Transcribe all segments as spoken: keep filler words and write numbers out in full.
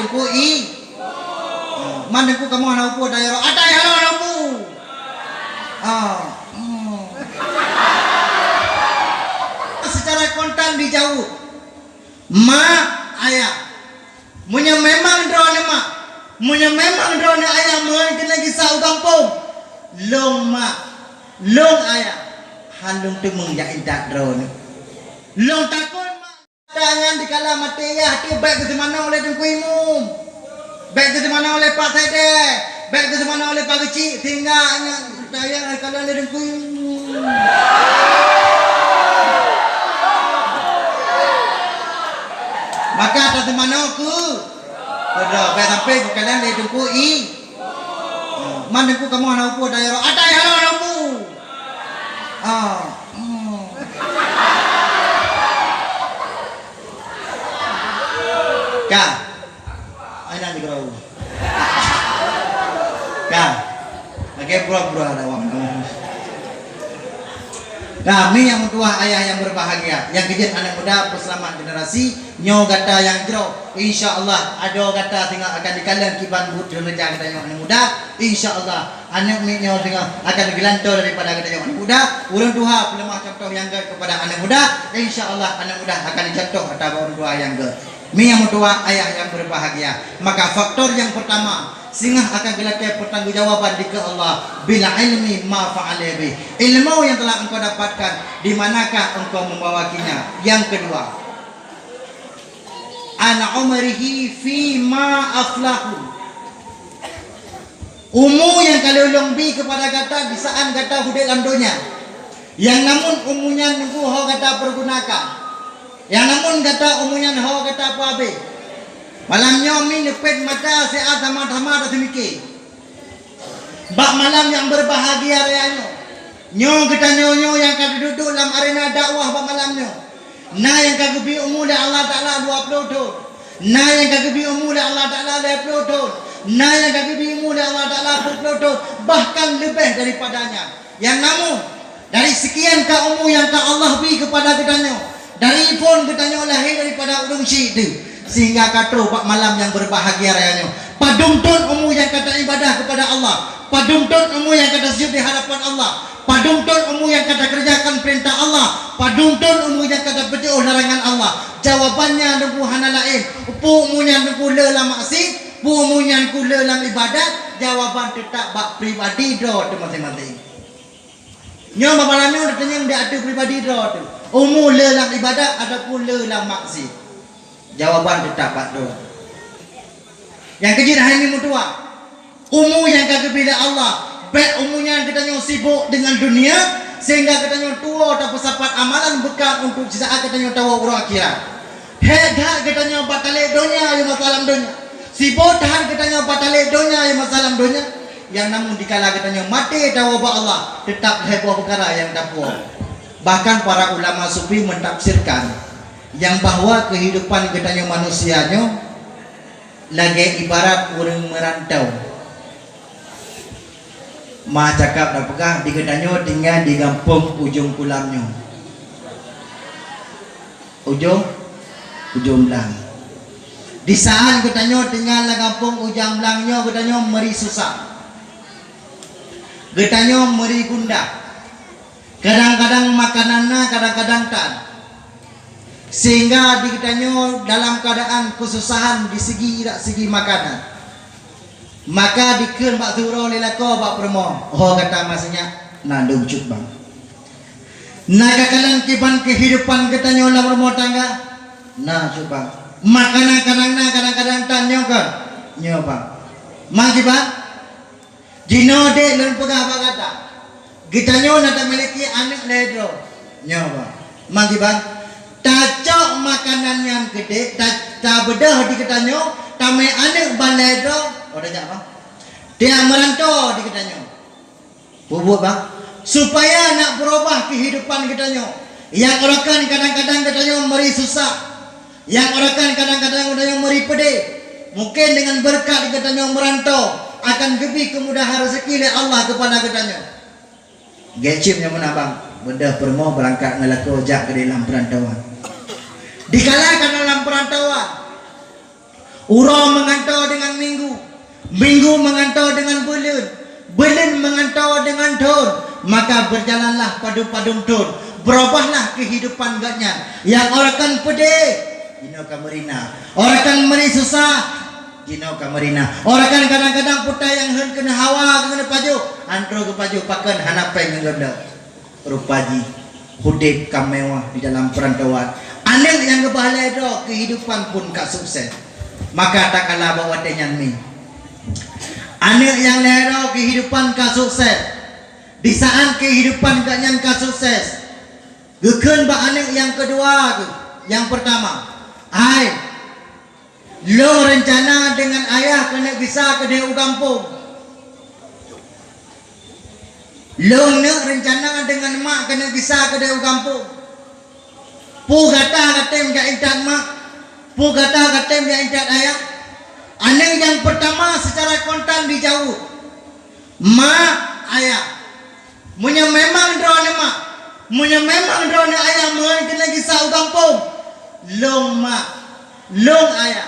Teungku i. Ah, man teungku kamoe hana upu, ata jaroe, ata jaroe hana upu. Ah. Hmm. Secara spontan dijaweueb. Mak, ayah. Meunyoe memang droeneuh mak, meunyoe memang droeneuh ayah, meuhan keuneuk gisa u gampông, lôn mak, lôn ayah, han lôn teumeung jak intat droeneuh. Lôn takot mak. Tangan dikala maté yah teuh bèk geuseumanoe lé Teungku Imum. Bèk geuseumanoe lé Pak Saidé, bèk geuseumanoe lé Pak Geuchik, sehingga nyan tayang kalon lé Teungku. Maka taseumanoe keu, keu droe, bèk sampai geukalon lé Teungku i. Man Teungku kamoe hana upu, ata jaroe, ata jaroe hana upu. Ah. Hmm. Ka. Ai, na digeurau. Ka. Lagèe pura-pura ada wang. Nah, mi nyang meutuwah, ayah nyang berbahagia, nyang keujeuet aneuk muda, peuseulamat generasi, nyoe gata nyang jroh. Insya Allah, adoe gata singoh akan dikalon kiban buet reuja geutanyoe aneuk muda. Insya Allah, aneuk miet nyoe singoh akan geulantoe daripada geutanyoe aneuk muda. Ureueng tuha peuleumah contoh nyang gèt keupada aneuk muda. Insya Allah, aneuk muda akan jicontoh ata bak ureueng tuha nyang gèt. Mi nyang meutuwah, ayah nyang berbahagia, maka faktor nyang pertama, singoh akan geulakèe pertanggungjawaban dikeue Allah, "Bil ilmi ma fa'ala bih." Ilmu yang telah engkau dapatkan, di manakah engkau membawakinya? Yang kedua, "An umrihi fi ma aflahu." Umu nyang ka lheueh lôn bi keupada gata di saat gata udép lam donya, nyang namun umu nyan teungku ho gata peugunakan, nyang namun gata umu nyan ho gata peuhabéh. Malam nyoe mi neupet mata siat sama-sama taseumike. Bak malam nyang berbahagia raya nyoe, nyoe geutanyoe nyoe nyang ka duduek lam arena dakwah bak malam nyoe, na nyang ka geubri umu lé Allah Taala dua ploh thon. Na nyang ka geubri umu lé Allah Taala lhèe ploh thon, na nyang ka geubri umu lé Allah Taala peuet ploh thon, bahkan leubeh daripada nyan. Nyang namun, dari sekian ka umu nyang ka Allah bri keupada geutanyoe, dari phon geutanyoe lahé daripada ureueng syik teuh, sehingga ka troh bak malam nyang berbahagia raya nyoe. Padum thon umu nyang ka taibadah keupada Allah, padum thon umu nyang ka tasujud di hadapan Allah, padum thon umu nyang ka takeureujakan peurintah Allah, padum thon umu nyang ka tapeujeuet larangan Allah. Jawabannya teungku hana laén, peue umu nyan teungku le lam maksiet, peue umu nyan teungku le lam ibadat, jawaban teutap bak pribadi droe teuh maséng-maséng. Nyoe bak malam nyoe teunyong di ateueh pribadi droe teuh, umu le lam ibadat ataupun le lam maksiet. Jawaban teutap bak droe. Nyang keujeuet hai mi meutuwah, umu nyang ka geubri lé Allah, bèk umu nyan geutanyoe sibok deungon dunia, sehingga geutanyoe tuwoe tapeusapat amalan beukah untuk sisaat geutanyoe tawoe uroe akhirat. Hék that geutanyoe batalé donya nyang masa lam donya. Sibok that geutanyoe batalé donya nyang masa lam donya. Nyang namun dikala geutanyoe maté tawoe bak Allah, teutap lhèe boh peukara nyang tapuwoe. Bahkan para ulama sufi mentafsirkan nyang bahwa keuhidupan geutanyoe manusia nyoe lagèe ibarat ureueng meurantau. Ma cakap tapeugah di geutanyoe tinggai di gampông Ujong Kulam nyoe. Ujong, Ujong Blang. Di saat geutanyoe tinggai lam gampông Ujong Blang nyoe, geutanyoe meuri susah. Geutanyoe meuri gundah. Kadang-kadang makanan na, kadang-kadang tan. Sehingga di geutanyoe dalam keadaan keususahan di segi, dak segi makanan. Maka dikheun bak siuroe lé lakoe bak peurumoh, "Ho gata maséng nyak, na dum cut bang. Na kakalon kiban keuhidupan geutanyoe lam rumoh tangga?" "Na cut bang." "Makanan kadang na, kadang-kadang tan nyoe kon?" "Nyoe bang." "Ma kiban?" "Jinoe dek lôn peugah bak gata, geutanyoe na tamiliki aneuk lhèe droe." "Nyoe bang." "Ma kiban?" "Tacok makanan nyan keu dek, ta-, tabeudôh di geutanyoe, tamè aneuk ban lhèe droe." "Oh, tajak bang." "Tiang meuranto di geutanyoe." "Peubuet bang?" "Supaya nak beurubah keuhidupan geutanyoe. Nyang rakan kadang-kadang geutanyoe meuri susah. Nyang rakan kadang-kadang geutanyoe meuri peudeh. Mungken deungon beureukat geutanyoe meuranto akan geubri keumudahan raseuki lé Allah keupada geutanyoe." Geucit nyoe meunan bang, beudôh peurumoh beurangkat ngon lakoe jak keudeh lam peurantauan. Dikala ka na lam peurantauan, Uroe meugantoe deungon minggu, minggu meugantoe deungon buleuen, buleuen meugantoe deungon thon, maka berjalanlah padum-padum thon, berubahlah kehidupan gobnyan. Nyang uroe kan peudeh, jinoe ka meurina. Uroe kan meuri susah, jinoe ka meurina. Uroe kan kadang-kadang peue nyang hán keuneuk hawa, keuneuk pajoh, han troh geupajoh, pakon hana péng ngon gob lom. Rupa jih udeb ka mewah di dalam peurantauan. Aneuk nyang geuba lhèe droe, kehidupan pun ka sukses. Maka takala bak watèe nyan mi. Aneuk nyang lhèe droe kehidupan ka sukses. Di saat kehidupan gobnyan ka sukses, geukheun bak aneuk nyang keudua geuh, nyang peurtama, "Hai, lôn reuncana deungon ayah keuneuk gisa keudeh u gampông. Lôn neuk reuncana deungon mak keuneuk gisa keudeh u gampông. Peue gata ka tem jak intat mak? Peue gata ka tem jak intat ayah?" Aneuk nyang peurtama seucara kontan jijaweueb, "Mak, ayah, meunyoe memang droeneuh mak, meunyoe memang droeneuh ayah meuheuet keuneuk gisa u gampông, lôn mak, lôn ayah,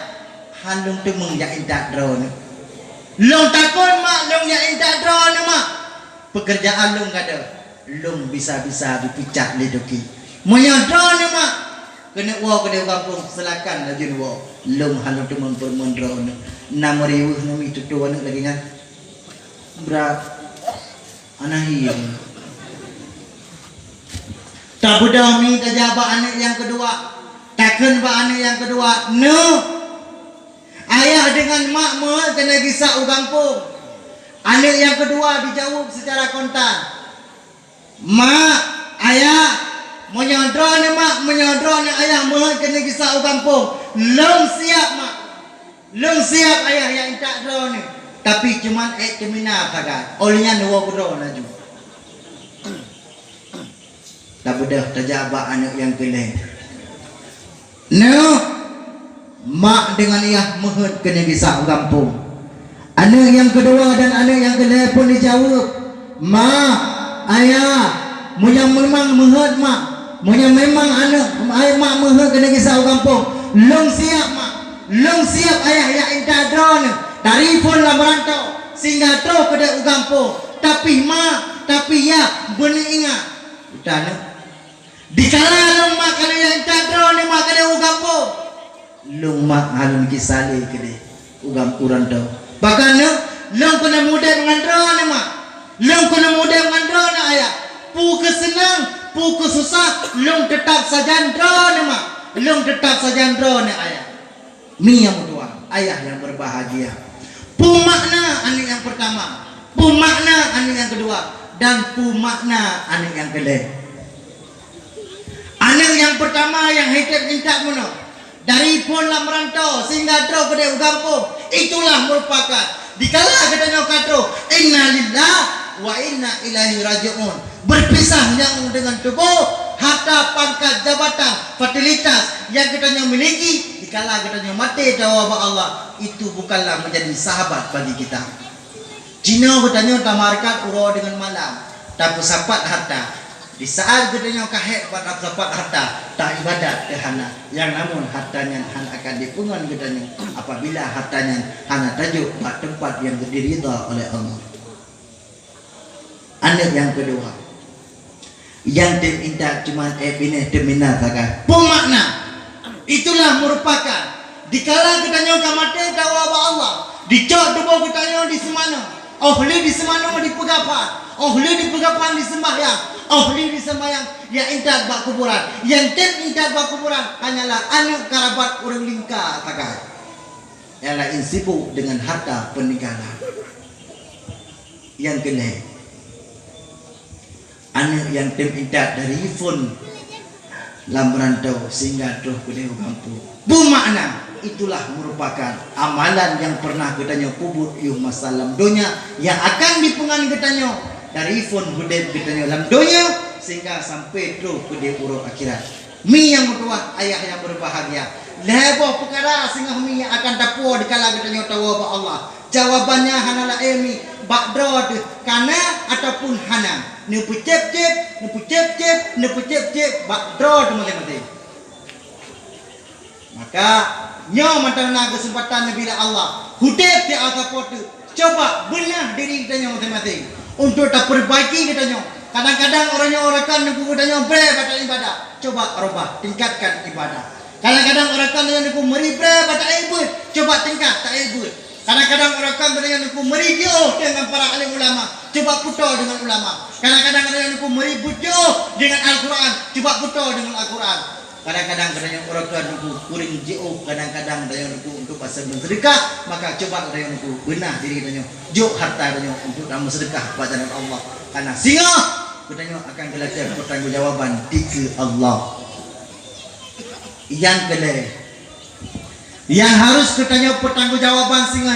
han lôn teumeung jak intat droeneuh. Lôn takot mak, lôn jak intat droeneuh mak. Peukeurjaan lôn ka deuh, lôn bisa-bisa jipecat lé toke. Meunyoe droeneuh mak keuneuk woe keudeh u gampông, silakan laju neuwoe. Lôn han lôn teumeung peureumeun droeneuh." Na meuriweuh nyoe mi tutoe aneuk lagèe nyan. Brat. Ana hi. Tabeudôh mi tajak bak aneuk nyang keudua. Takheun bak aneuk nyang keudua, "Neuk, ayah deungon mak meuheuet keuneuk gisa u gampông." Aneuk nyang keudua jijaweueb seucara kontan, "Mak, ayah, meunyoe droeneuh mak, meunyoe droeneuh ayah meuheuet keuneuk gisa u gampông, lôn siap mak. Lôn siap ayah jak intat droeneuh, tapi cuman ék teumina sagai, óh lheueh nyan neuwoe keudroe laju." Tabeudôh tajak bak aneuk nyang keulhèe. "Neuk, mak deungon ayah meuheuet keuneuk gisa u gampông." Aneuk nyang keudua dan aneuk nyang keulhèe pun jijaweueb, "Mak, ayah, meunyoe memang meuheuet mak, meunyoe memang aneuk, ai mak meuheuet keuneuk gisa u gampông, lôn siap mak, lôn siap ayah jak intat droeneuh dari phon lam rantau sehingga troh keudeh u gampông. Tapi mak, tapi yah, beuneuingat." Udah neuk. Dikala lôn mak ka lheueh jak intat droeneuh mak keudeh u gampông, lôn mak han lôn gisa lé keudeh u gam-, u rantau. Bahkan lôn, lôn keuneuk udeb ngon droeneuh mak. Lôn keuneuk udeb ngon droeneuh ayah. Peue keuseunang, peue keususah, lôn teutab sajan droeneuh mak. Lôn teutab sajan droeneuh ayah. Mi nyang meutuah, ayah nyang berbahagia. Peue makna aneuk nyang peurtama, peue makna aneuk nyang keudua, dan peue makna aneuk nyang keulhèe. Aneuk nyang peurtama nyang hitem intat meunoe, dari phon lam rantau sehingga troh keudeh u gampông, itulah merupakan dikala geutanyoe ka troh, inna lillahi wa inna ilaihi raji'un. Berpisah nyang deungon tuboh, harta, pangkat, jabatan, fasilitas nyang geutanyoe miliki, dikala geutanyoe maté tawoe bak Allah, itu bukanlah menjadi sahabat bagi kita. Jinoe geutanyoe tameuhareukat uroe deungon malam, tapeusapat harta. Di saat geutanyoe ka hék bak tapeusapat harta, taibadat teuh hana, nyang namun harta nyan hana akan dipeungon geutanyoe apabila harta nyan hana tajok bak teumpat nyang diridha oleh Allah. Aneuk nyang keudua, nyang tem intat cuman ék binéh teumina sagai. Peue makna? Itulah merupakan dikala geutanyoe ka maté tawoe bak Allah, dicok tuboh geutanyoe diseumanoe, óh lheueh diseumanoe dipeugafan, óh lheueh dipeugafan diseumbahyang, óh lheueh diseumbahyang jak intat bak kuburan. Nyang tem intat bak kuburan hanyalah aneuk karabat ureuëng lingka sagai. Nyang laén sibuk deungon harta peuninggalan. Nyang keulhèe, aneuk nyang tem intat dari phon lam rantau sehingga troh keudeh u gampông. Peue makna? Itulah merupakan amalan nyang pernah geutanyoe peubuet yoh masa lam donya nyang akan dipeungon geutanyoe dari phon udeb geutanyoe lam donya sehingga sampai troh keudeh uroe akhirat. Mi nyang meutuah, ayah nyang berbahagia, lhèe boh peukara singoh mi nyang akan tapuwoe dikala geutanyoe tawoe bak Allah. Jawabannya hana laén mi, bak droe teuh, kana ataupun hana. Neupeucép-cép, neupeucép-cép, neupeucép-cép, bak droe teuh maté-maté. Maka, Nyoe mantong na keuseumpatan neubri lé Allah. Udeb di ateueh Po teu. Coba beunah diri geutanyoe maséng-maséng untuk tapeurbaiki geutanyoe. Kadang-kadang uroe nyoe uroe kan neupeu geutanyoe bré bak ibadah. Coba robah, tingkatkan ibadah. Kadang-kadang uroe kan geutanyoe neupeu meuri bré bak taék beuet. Coba tingkat taék beuet. Kadang-kadang uroe kan geutanyoe neupeu meuri jiôh deungon para alim ulama. Coba peutoe deungon ulama. Kadang-kadang geutanyoe neupeu meuri beuet jiôh deungon Al-Quran. Coba peutoe deungon Al-Quran. Kadang-kadang geutanyoe uroe kan neupeu kureueng jiôh, kadang-kadang geutanyoe neupeu untuk pasal meuseudeukah, maka coba geutanyoe neupeu beunah diri geutanyoe, jok harta geutanyoe untuk tameuseudeukah bak jalan Allah. Karena singoh geutanyoe akan geulakée peutanggungjawaban dikeue Allah. Nyang keulhèe, nyang harôh geutanyoe peutanggungjawaban singoh